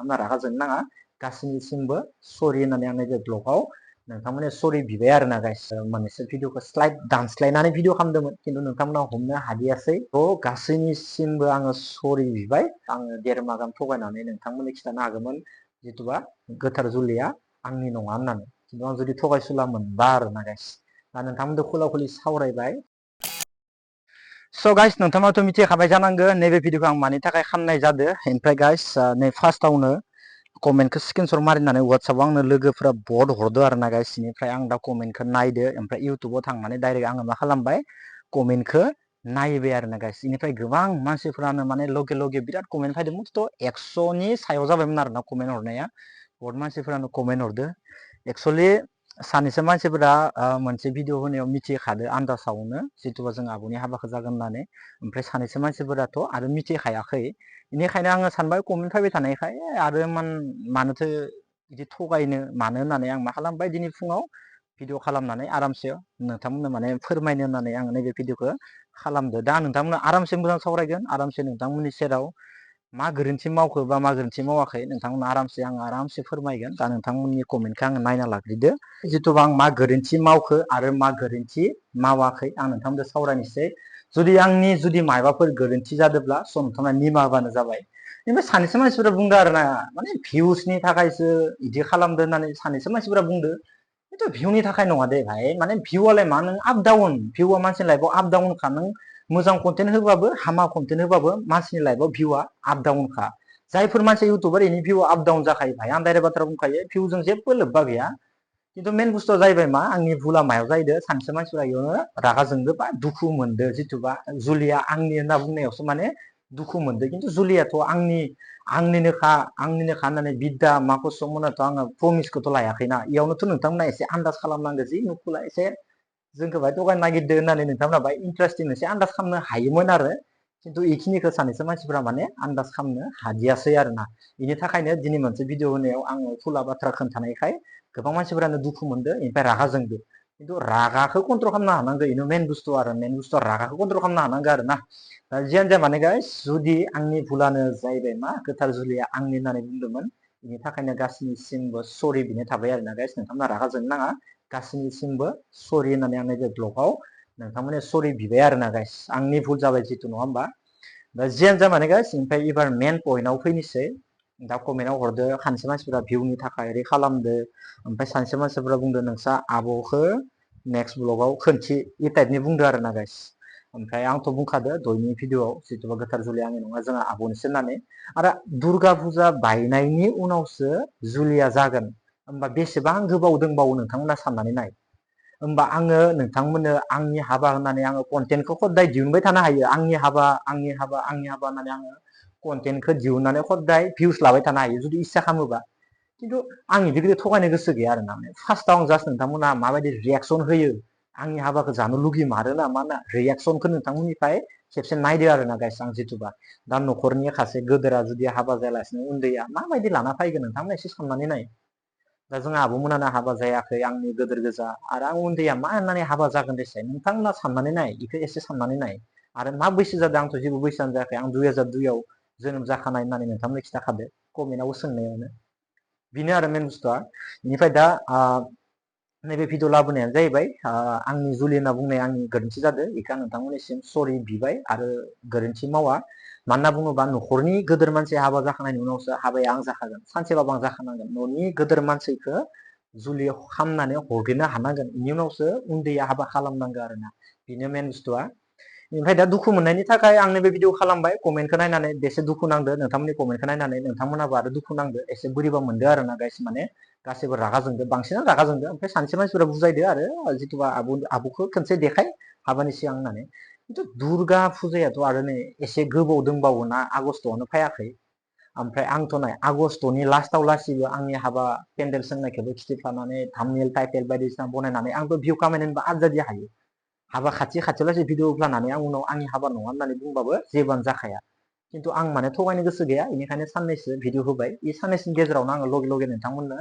नोंथांमोना रागा जोंनो नाङा गासैनिसिमबो सरि होननानै आं नैबे ब्लगाव नोंथांमोननो सरि बिबाय आरोना गाइस मोननैसो भिडिअखौ स्लाइड दानस्लायनानै भिडिअ खालामदोंमोन खिन्थु नोंथांमोना हमनो हादियासै गासैनिसिमबो आङो सरि बिबाय आङो देरमा गाहाम थगायनानै नोंथांमोननो खिथानो हागौमोन जिथुबा गोथार जुलिया आंनि नङा होननानै खिन्थु आं जुदि थगायसुला मोनबा आरोना गाइस दा नोंथांमोनजों खुला खुलि सावरायबाय स' गाइस नोंथाङाथ' मिथिखाबाय जानांगौ नैबे भिडिअखौ आं मानि थाखाय खालामनाय जादों ओमफ्राय गाइस नै फार्स्टआवनो कमेन्टखौ स्क्रिनशट मारिनानै वाट्सएपआव आंनो लोगोफोरा बहुत हरदो आरोना गाइस बेनिफ्राय आं दा कमेन्टखौ नायदो ओमफ्राय इउटुबाव थांनानै डाइरेक्ट आङो मा खालामबाय कमेन्टखौ नायबाय आरोना गाइस बेनिफ्राय गोबां मानसिफोरानो माने लगे लगे बिराद कमेन्ट फैदोंमोन थ' 100नि सायाव जाबायमोन आरोना कमेन्ट हरनाया बहुत मानसिफोरानो कमेन्ट हरदो एक्चुअलि सानैसो मानसिफोरा मोनसे भिडिअ होनायाव मिथिखादो आन्दासावनो जिथुबा जों आब'नि हाबाखौ जागोन होननानै ओमफ्राय सानैसो मानसिफोराथ' आरो मिथिखायाखै बेनिखायनो आङो सानबाय कमेन्ट फैबाय थानायखाय आरो मानोथो बिदि थगायनो मानो होननानै आं मा खालामबाय दिनै फुङाव भिडिअ खालामनानै आरामसे नोंथांमोननो माने फोरमायनो होननानै आं नैबे भिडिअखौ खालामदो दा नोंथांमोना आरामसे मोजां सावरायगोन आरामसे नोंथांमोननि सेराव मा गोरोन्थि मावखो बा मा गोरोन्थि मावाखै नोंथांमोना आरामसे फोरमायगोन दा नोंथांमोननि कमेन्टखौ आङो नायना लाग्रोदो जिथुबा आं मा गोरोन्थि मावखो आरो मा गोरोन्थि मावाखै आं नोंथांमोनजों सावरायनोसै जुदि मायबाफोर गोरोन्थि जादोंब्ला सम नोंथांमोना निमाहा होबानो जाबाय ओमफ्राय सानैसो मानसिफोरा बुंदो आरोना माने भिउसनि थाखायसो बिदि खालामदो होननानै सानैसो मानसिफोरा बुंदो खिन्थु भिउनि थाखाय नङा दे भाई माने भिउआलाय मा नों आप डाउन भिउआ मानसिनि लाइफआव आप डाउनखा नों मोजां कन्टेन्ट होबाबो हामा कन्टेन्ट होबाबो मानसिनि लाइफआव भिउआ आप डाउनखा जायफोर मानसि इउटुबार इनि भिउआ आप डाउन जाखायो भाई आं डाइरेक्ट बाथ्रा बुंखायो भिउजों जेबो लोब्बा गैया खिन्थु मेन बुस्थुआ जाहैबाय मा आंनि भुला मायाव जाहैदो सानसे मानसिफोरा इयावनो रागा जोंदो बा दुखु मोनदो जिथुबा जुलिया आंनि होनना बुंनायावसो माने दुखु मोनदो खिन्थु जुलियाथ' आंनिनोखा होननानै बिद्दा माखौ मोनाथ' आङो प्रमिसखौथ' लायाखैना इयावनोथ' नोंथांमोना एसे आन्दाज खालामनांगौ जि नुखुला एसे जोंखौ बाय थगायनो नागिरदो होननानै नोंथांमोना बाय इन्टारेस्टिं एसे आन्दाज खालामनो हायोमोन आरो खिन्थु इखिनिखौ सानैसो मानसिफोरा माने आन्दाज खालामनो हादियासै आरोना बेनि थाखायनो दिनै मोनसे भिडिअ होनायाव आङो फुला बाथ्रा खोन्थानायखाय गोबां मानसिफोरानो दुखु मोनदो ओमफ्राय रागा जोंदो खिन्थु रागाखौ कन्ट्रल खालामनो हानांगौ बेनो मेन बुस्थुआ रागाखौ कन्ट्रल खालामनो हानांगौ आरो ना जियानो जाया माने गाइस जुदि आंनि भुलानो जाहैबाय मा गोथार जुलिया आंनि होननानै बुंदोंमोन बेनि थाखायनो गासैनिसिमबो सरि बिनाय थाबाय आरोना गाइस नोंथांमोना रागा जोंनो नाङा गासैनिसिमबो सरि होननानै आं नैबे ब्लगाव नोंथांमोननो सरि बिबाय आरोना गाइस आंनि भुल जाबाय जितु नङा होमबा दा जियानो जा माने गाइस ओमफ्राय एबार मेन पइन्टआव फैनोसै दा कमेन्टआव हरदो सानसे मानसिफोरा भिउनि थाखाय ओरै खालामदो ओमफ्राय सानसे मानसिफोरा बुंदो नोंसा आब'खौ नेक्स्ट ब्लगाव खोनथि इ टाइपनि बुंदो आरोना गाइस ओमफ्राय आंथ' बुंखादो दयनि भिडिअआव जिथुबा गोथार जुलिया आंनि नङा जोंहा आब'निसो होननानै आरो दुर्गा फुजा बायनायनि उनावसो जुलिया जागोन होमबा बेसेबां गोबाव दंबावो नोंथांमोना साननानै नाय होमबा आङो नोंथांमोननो आंनि हाबा होननानै आङो कन्टेन्टखौ खदाय दिहुनबाय थानो हायो आंनि हाबा होननानै आङो कन्टेन्टखौ दिहुननानै खदाय भिउस लाबाय थानो हायो जुदि इस्सा खालामोबा खिन्थु आं बिदि थगायनो गोसो गैया आरोना फार्स्टआव आं जास्ट नोंथांमोना माबायदि रिएक्सन होयो आंनि हाबाखौ जानो लुगैमारो ना मा ना रिएक्सनखौ नोंथांमोननिफ्राय खेबसे नायदो आरोना गाइस आं जिथुबा दा न'खरनि खासे गोदोरा जुदि हाबा जायालासिनो उन्दैया माबायदि लाना फैगोन नोंथांमोना एसे साननानै नाय दा जोंहा आब'मोनानो हाबा जायाखै आंनि गोदोर गोजा आरो आं उन्दैया मा होननानै हाबा जागोन देसाय नोंथांमोना साननानै नाय बेखौ एसे साननानै नाय आरो मा बैसो जादों आंथ' जेबो बैसोआनो जायाखै आं 2002आव जोनोम जाखानाय होननानै नोंथांमोननो खिथाखादो कमेन्टआवबो सोंनायावनो बेनो आरो मेन बुस्थुआ बेनिफ्राय दा नैबे भिडिअ लाबोनायानो जाहैबाय आंनि जुलि होनना बुंनाया आंनि गोरोन्थि जादों बेखौ आं नोंथांमोननिसिम सरि बिबाय आरो गोरोन्थि मावा मानो होनना बुङोबा न'खरनि गोदोर मानसि हाबा जाखांनायनि उनावसो हाबाया आं जाखागोन सानसेबाबो आं जाखानांगोन न'नि गोदोर मानसिखौ जुलि खालामनानै हरग्रोनो हानांगोन बेनि उनावसो उन्दैया हाबा खालामनांगौ आरोना बेनो मेन बुस्थुआ ओमफ्राय दा दुखु मोननायनि थाखाय आं नैबे भिडिअ खालामबाय कमेन्टखौ नायनानै बेसे दुखु नांदो नोंथांमोननि कमेन्टखौ नायनानै नोंथांमोनाबो आरो दुखु नांदो एसे बोरैबा मोनदो आरोना गाइस माने गासैबो रागा जोंदो बांसिनानो रागा जोंदो ओमफ्राय सानसे मानसिफोरा बुजायदो आरो जिथुबा आब'खौ खनसे देखाय हाबानि सिगां होननानै खिन्थु दुर्गा फुजायाथ' आरो नै एसे गोबाव दंबावोना आगस्ट'आवनो फैयाखै ओमफ्राय आंथ' नाय आगस्ट'नि लास्टाव लासिबो आंनि हाबा पेन्डेल सोंनायखौबो खिथिफ्लानानै थाम्बनेल टाइटेल बायदिसिना बनायनानै आंबो भिउ खामायनोबा आजादि हायो हाबा खाथियाव लासै भिडिअ लानानै आं उनाव आंनि हाबा नङा होननानै बुंबाबो जेबोआनो जाखाया खिन्थु आं माने थगायनो गोसो गैया बेनिखायनो साननैसो भिडिअ होबाय बे साननैसोनि गेजेरावनो आङो लगे नोंथांमोननो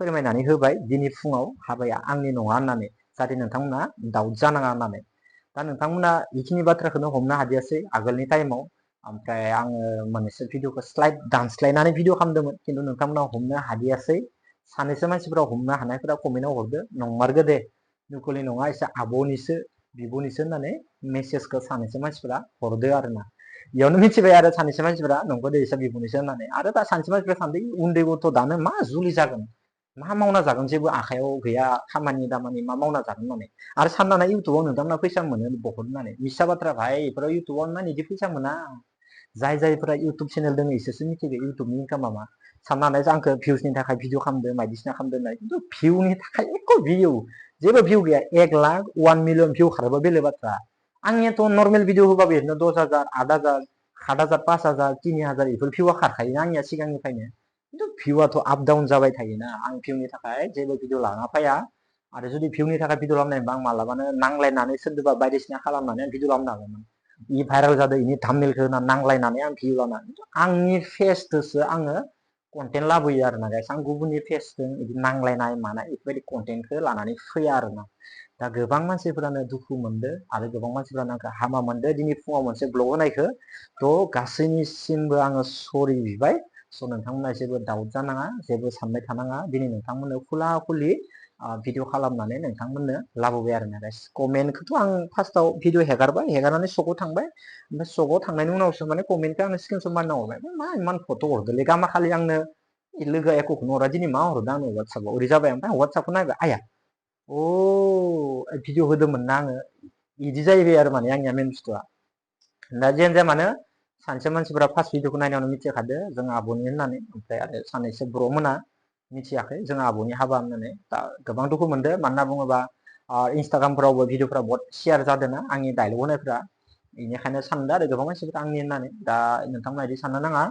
फोरमायनानै होबाय दिनै फुङाव हाबाया आंनि नङा होननानै जाहाथे नोंथांमोना दाउट जानाङा होननानै दा नोंथांमोना बेखिनि बाथ्राखौनो हमनो हादियासै आगोलनि टाइमाव ओमफ्राय आङो मोननैसो भिडिअखौ स्लाइड दानस्लायनानै भिडिअ खालामदोंमोन खिन्थु नोंथांमोना हमनो हादियासै सानैसो मानसिफोरा हमनो हानायफोरा कमेन्टआव हरदो नंमारगौ दे नुकलि नङा एसे आब'निसो बिब'निसो होननानै मेसेजखौ सानैसो मानसिफोरा हरदो आरोना बेयावनो मिथिबाय आरो सानैसो मानसिफोरा नंगौ दे एसे बिब'निसो होननानै आरो दा सानैसो मानसिफोरा सानदों उन्दै गथ' दानो मा जुलि जागोन मा मावना जागोन जेबो आखायाव गैया खामानि दामानि मा मावना जागोन होननानै आरो साननानै इउटुबाव नोंथांमोना फैसा मोनो बहुत होननानै मिसा बाथ्रा भाई बेफोराव इउटुबाव इमान इदि फैसा मोना जाय जायफोरा इउटुब चेनेल दङ इसोरसो मिथिगौ इउटुबनि इनकामा मा साननानै आंखौ भिउसनि थाखाय भिडिअ खालामदों बायदिसिना खालामदों होननाय खिन्थु भिउनि थाखाय एक भिउ जेबो भिउ गैया 1 लाख 1 मिलियन भिउ खारोबा बेलेग बाथ्रा आंनियाथ' नर्मेल भिडिअ होबाबो ओरैनो 10,000 8,000 7,000 5,000 3,000 बेफोर भिउआ खारखायोना आंनिया सिगांनिफ्रायनो खिन्थु भिउआथ' आप डाउन जाबाय थायोना आं भिउनि थाखाय जेबो भिडिअ लाना फैया आरो जुदि भिउनि थाखाय भिडिअ खालामनायबा आं मालाबानो नांलायनानै सोरदोबा बायदिसिना खालामनानै भिडिअ खालामनो हागौमोन इ भाइरेल जादों इनि थाम्बनेलखौ होना नांलायनानै आं भिउ लानानै आंनि फेसजोंसो आङो कन्टेन्ट लाबोयो आरोना गाइस आं गुबुननि फेसजों बिदि नांलायनाय मानाय बेफोरबायदि कन्टेन्टखौ लानानै फैया आरोना दा गोबां मानसिफोरानो दुखु मोनदों आरो गोबां मानसिफोरानो आंखौ हामा मोनदों दिनै फुङाव मोनसे ब्लग होनायखौ थ' गासैनिसिमबो आङो सरि बिबाय स' नोंथांमोना जेबो दाउट जानाङा जेबो सानबाय थानाङा दिनै नोंथांमोननो खुला खुलि भिडिअ खालामनानै नोंथांमोननो लाबोबाय आरोना गाइस कमेन्टखौथ' आं फार्स्टआव भिडिअ हेगारबाय हेगारनानै सकआव थांबाय ओमफ्राय सकआव थांनायनि उनावसो माने कमेन्टखौ आंनो स्क्रिनसट मारिना हरबाय मा इमान फट' हरदोंलै गामा खालि आंनो लोगोआ एक'खौनो हरा दिनै मा हरदों आंनो वाट्सएपआव ओरै जाबाय ओमफ्राय वाट्सएपखौ नायबाय आया अ भिडिअ होदोंमोन ना आङो बिदि जाहैबाय आरो माने आंनिया मेन बुस्थुआ दा जियानो जाया मानो सानसे मानसिफोरा फार्स्ट भिडिअखौ नायनायावनो मिथिखादो जों आब'नि होननानै ओमफ्राय आरो सानैसो ब्र'मोना मिथियाखै जों आब'नि हाबा होननानै दा गोबां दुखु मोनदों मानो होनना बुङोबा इन्सटाग्रामफोरावबो भिडिअफोरा बहुत शेयार जादोंना आंनि डायलग होनायफ्रा बेनिखायनो सानदों आरो गोबां मानसिफोरा आंनि होननानै दा नोंथांमोना बिदि साननो नाङा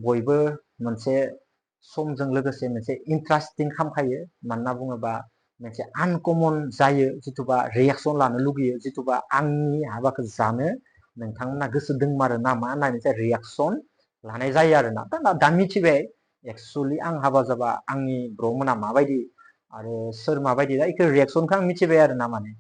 बयबो मोनसे समजों लोगोसे मोनसे इन्टारेस्टिं खालामखायो मानोना बुङोबा मोनसे आनकमन जायो जिथुबा रिएक्सन लानो लुगैयो जिथुबा आंनि हाबाखौ जानो नोंथांमोना गोसो दंमारो नामा होननाय मोनसे रिएक्सन लानाय जायो आरोना दा मिथिबाय एक्सुवेलि आं हाबा जाबा आंनि ब्र'मोना माबायदि आरो सोर माबायदि दा बेखौ रिएक्सनखौ आं मिथिबाय आरो ना माने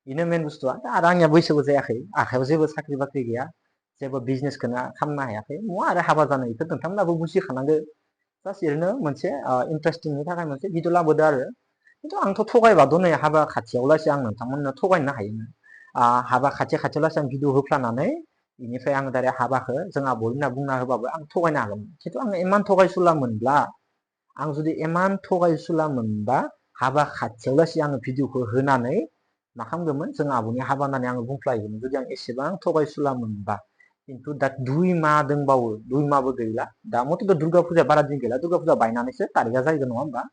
बेनो मेन बुस्थुआ आरो आंनिया बैसोबो जायाखै आखायाव जेबो साख्रि बाख्रि गैया जेबो बिजनेसखौनो खालामनो हायाखै नङा आरो हाबा जानाय बेखौ नोंथांमोनाबो बुजिखानांगौ जास्ट ओरैनो मोनसे इन्टारेस्टिंनि थाखाय मोनसे भिडिअ लाबोदो आरो खिन्थु आंथ' थगायबाथ' नै हाबा खाथियावलासो आं नोंथांमोननो थगायनो हायोमोन हाबा खाथियावलासो आं भिडिअ होफ्लानानै बेनिफ्राय आङो डाइरेक्ट हाबाखौ जोंहा बय होनना बुंना होबाबो आं थगायनो हागौमोन खिन्थु आं इमान थगायसुला मोनब्ला आं जुदि इमान थगायसुला मोनबा हाबा खाथियावलासो आङो भिडिअखौ होनानै मा खालामगौमोन जों आब'नि हाबा होननानै आङो बुंफ्लायोमोन जुदि आं एसेबां थगायसुला मोनबा खिन्थु दा 2 माह दंबावो 2 माहबो गैला दा मथ'थ' दुर्गा फुजा बारा दिन गैला दुर्गा फुजा बायनानैसो तारिखआ जाहैगोन नङा होमबा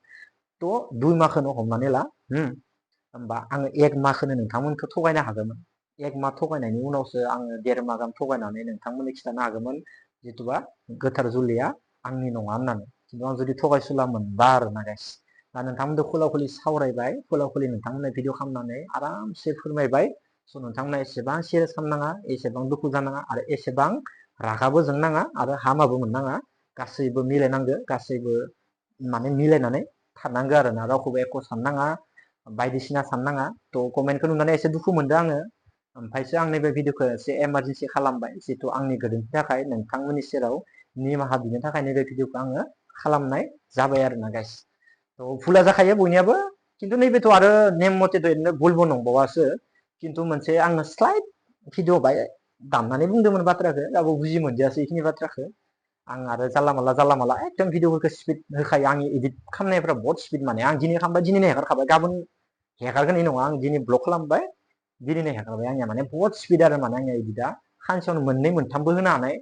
थ' 2 माहखौनो हमनानै ला होमबा आङो 1 माहखौनो नोंथांमोनखौ थगायनो हागौमोन 1 माह थगायनायनि उनावसो आङो 1.5 माह गाहाम थगायनानै नोंथांमोननो खिन्थानो हागौमोन जिथुबा गोथार जुलिया आंनि नङा होननानै खिन्थु आं जुदि थगायसुला मोनबा आरोना गाइस दा नोंथांमोनजों खुला खुलि सावरायबाय खुला खुलि नोंथांमोननो भिडिअ खालामनानै आरामसे फोरमायबाय स' नोंथांमोना एसेबां सिरियास खालामनाङा एसेबां दुखु जानाङा आरो एसेबां रागाबो जोंनाङा आरो हामाबो मोननाङा गासैबो मिलायनांगौ गासैबो माने मिलायनानै थानांगौ आरोना रावखौबो एख' साननाङा बायदिसिना साननाङा थ' कमेन्टखौ नुनानै एसे दुखु मोनदों आङो ओमफ्रायसो आं नैबे भिडिअखौ एसे एमारजेन्सि खालामबाय जितु आंनि गोरोन्थिनि थाखाय नोंथांमोननि सेराव निमाहा बिनो थाखाय नैबे भिडिअखौ आङो खालामनाय जाबाय आरोना गाइस थ' भुला जाखायो बयनियाबो खिन्थु नैबेथ' आरो नेम मथेथ' ओरैनो भुलबो नंबावासो खिन्थु मोनसे आङो स्लाइड भिडिअ बाय दामनानै बुंदोंमोन बाथ्राखौ दाबो बुजि मोनदियासै बेखिनि बाथ्राखौ आं आरो जानला माला एकदम भिडिअफोरखौ स्पिड होखायो आंनि एडिट खालामनायफ्रा बहुत स्पिड माने आं दिनै खालामबाय दिनैनो हेगारखाबाय गाबोन हेगारगोन नङा आं दिनै ब्लग खालामबाय दिनैनो हेगारबाय आंनिया माने बहुत स्पिड आरो माने आंनिया एडिटआ सानसेयावनो 2 मोनथामबो होनो हानाय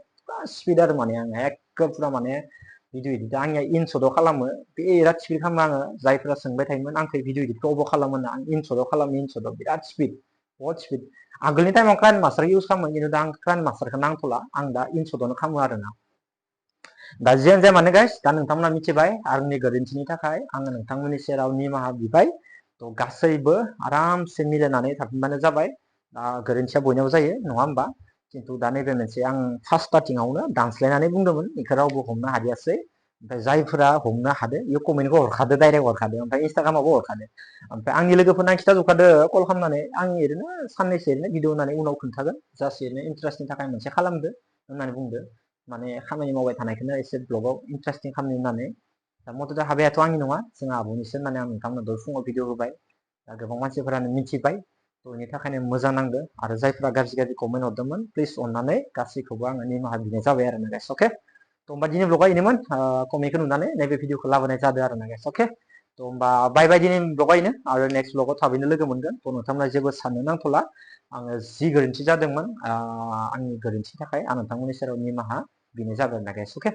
स्पिड आरो माने आङो एखे पुरा माने भिडिअ एडिटआ आंनिया इनसटआव खालामो बिराद स्पिड खालामो आङो जायफोरा सोंबाय थायोमोन आंखौ भिडिअ एडिटखौ अबाव खालामो आं इनसटआव खालामो इनसटआव बिराद स्पिड बहुत स्पिड आगोलनि टाइमाव क्राइन मास्टार इउज खालामो खिन्थु दा आं क्राइन मास्टारखौ नांथ'ला आं दा इनसटआवनो खालामो आरोना दा जियानो जाया मानो गाइस दा नोंथांमोना मिथिबाय आंनि गोरोन्थिनि थाखाय आङो नोंथांमोननि सेराव निमाहा बिबाय थ' गासैबो आरामसे मिलायनानै थाफिनबानो जाबाय दा गोरोन्थिया बयनावबो जायो नङा होमबा खिन्थु दा नैबे मोनसे आं फार्स्ट स्टार्टिंआवनो दानस्लायनानै बुंदोंमोन बेखौ रावबो हमनो हादियासै ओमफ्राय जायफोरा हमनो हादो इयो कमेन्टखौ हरखादो डाइरेक्ट हरखादो ओमफ्राय इन्स्टाग्रामावबो हरखादो ओमफ्राय आंनि लोगोफोरनो आं खिथाजोबखादो कल खालामनानै आं ओरैनो साननैसो ओरैनो भिडिअ होनानै उनाव खोन्थागोन जास्ट ओरैनो इन्टारेस्टनि थाखाय मोनसे खालामदो होननानै बुंदो माने खामानि मावबाय थानायखौनो एसे ब्लगाव इन्टारेस्टिं खालामनो होननानै दा मथथे हाबायाथ' आंनि नङा जोंहा आब'निसो होननानै आं नोंथांमोन दहाय फुङाव भिडिअ होबाय दा गोबां मानसिफोरानो मिथिबाय थ' बेनि थाखायनो मोजां नांदो आरो जायफोरा गाज्रि गाज्रि कमेन्ट हरदोंमोन प्लिज अननानै गासैखौबो आङो निमाहा बिनाय जाबाय आरो ना गाइस अके थ' होमबा दिनै ब्लगा बेनोमोन कमेन्टखौ नुनानै नैबे भिडिअखौ लाबोनाय जादों आरो ना गाइस अके थ' होमबा बाय बाय दिनै ब्लगा बेनो आरो नेक्स्ट ब्लगाव थाबैनो लोगो मोनगोन थ' नोंथांमोना जेबो साननो नांथ'ला आङो जि गोरोन्थि जादोंमोन आंनि गोरोन्थिनि थाखाय आं नोंथांमोननि सेराव निमाहा बिनाय जाबाय आरो ना गाइस अके